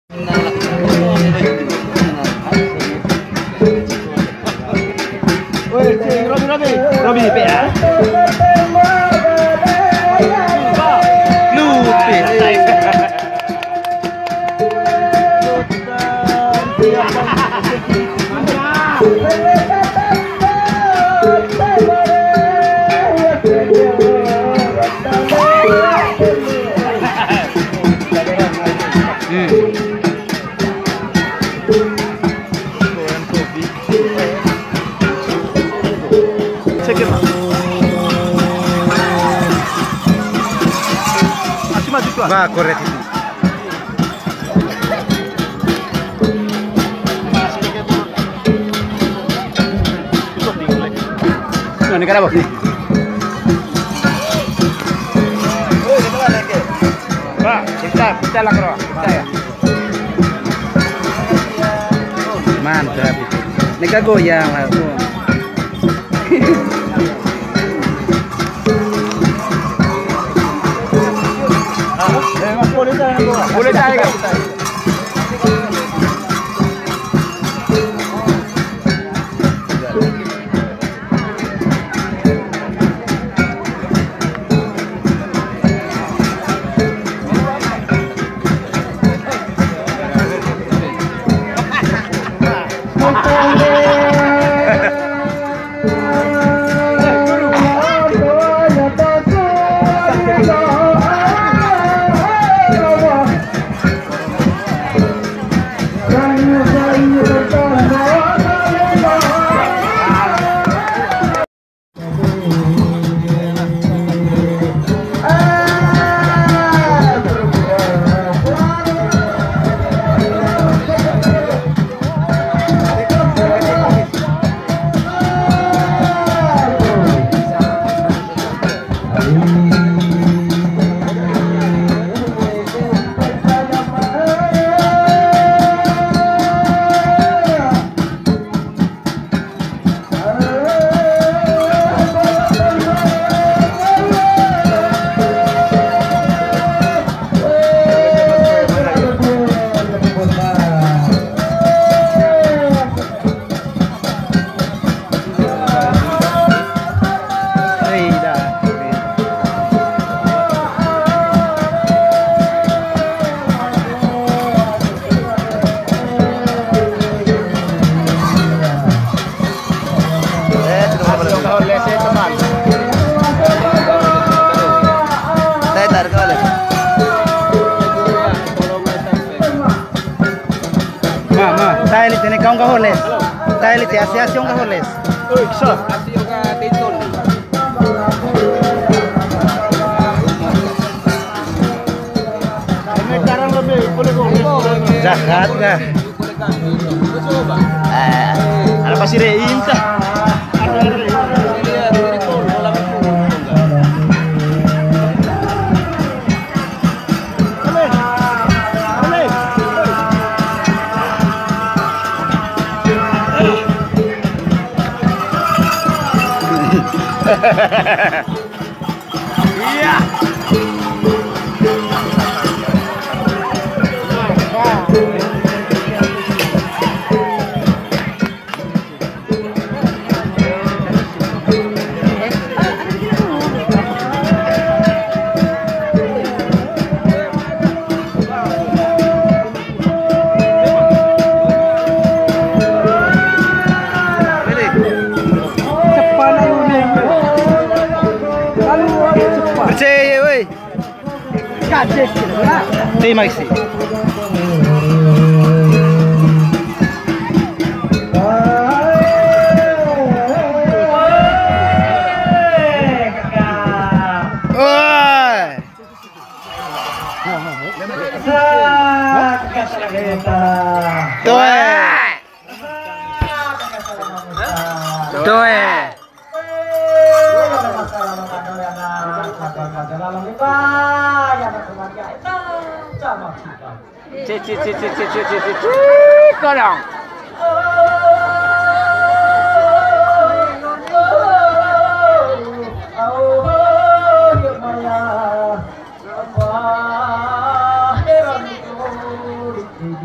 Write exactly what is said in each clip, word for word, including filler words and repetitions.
Woi, cing, Robi, Robi. Robi, P A. Lupi, Hmm. Ba, korek itu. Nah, ini kenapa? Ba, kita, kita lah, bro. Kita ya. Mantap itu. Ini kan goyang lah. Boleh tayo. Ma, ma, tae lite ne kaung kaholes. Tae lite asi-asi ong kaholes. Oi, kisa. Jahat dah. Eh, ada pasti re inta. Percaya, woi. Terima kasih. Oi. Toe. Toe. Ci, ci, ci, ci, ci, ci, ci, ci, ci, kodong. Tenang,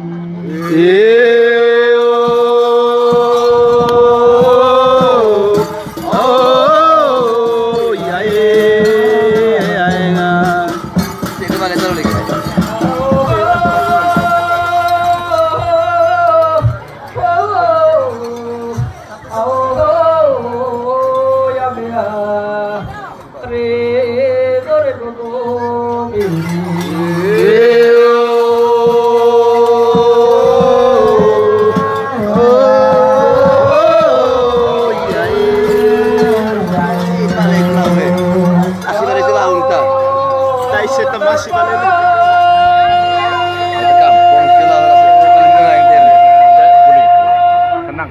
tenang.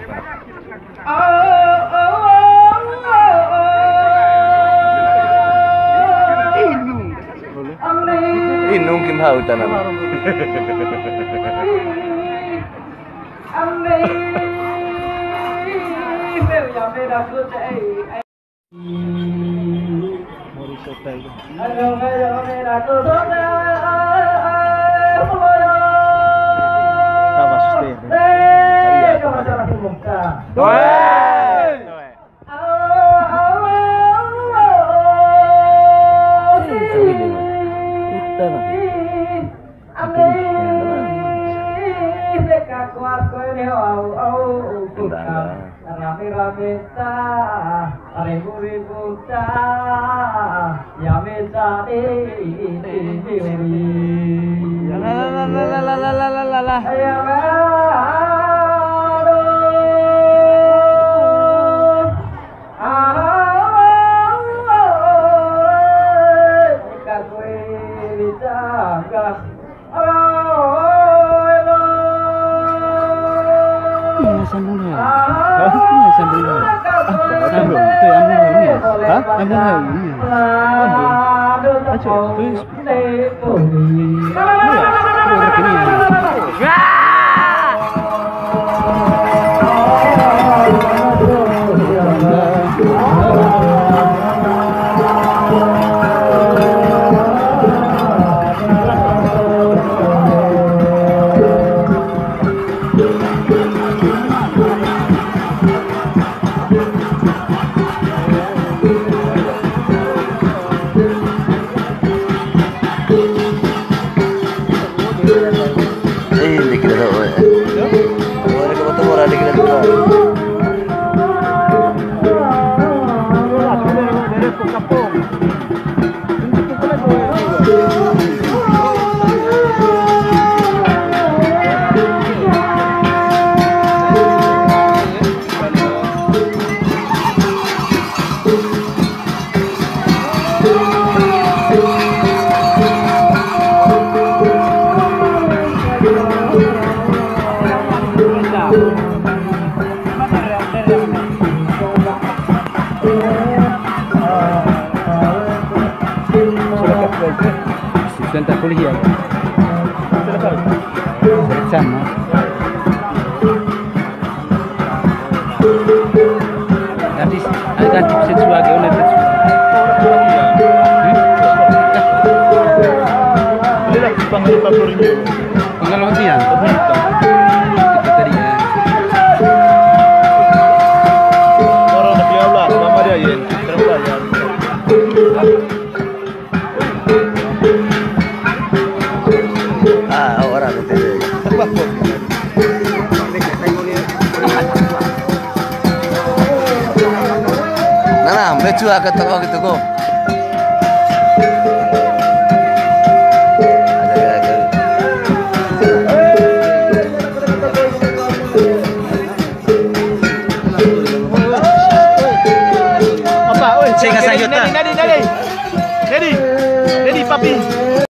Inung kim hau tanam. Rame-rame ta, ribu-ribu ta, ya mencari diri. La, la, la, la, la, la, la, la, la, la. Ya, aduh. Ah, kakui dijaga. Ini sambung ya. Hah? Ini sambung ya. Sambung. Itu yang sambung ya. Hah? Sambung ya. Ini. Sambung. Ayo, terus. Iya. Ini ya. Eh, dikit ada, weh. Oh, ada kebatu murah, dikit ada. Student kuliah. Sama. Ganti, ganti siswa ke, oleh siswa. Ini lah, Jepang lima puluh ribu. Pengalaman dia. Kita tadi ya. Orang Nabi Allah, nama dia, ya. Terus ya. Ah, orang itu. Nah, nah, becu agak toko gitu kok. Apa, oi? Cek sayuran. Nadi, nadi, nadi.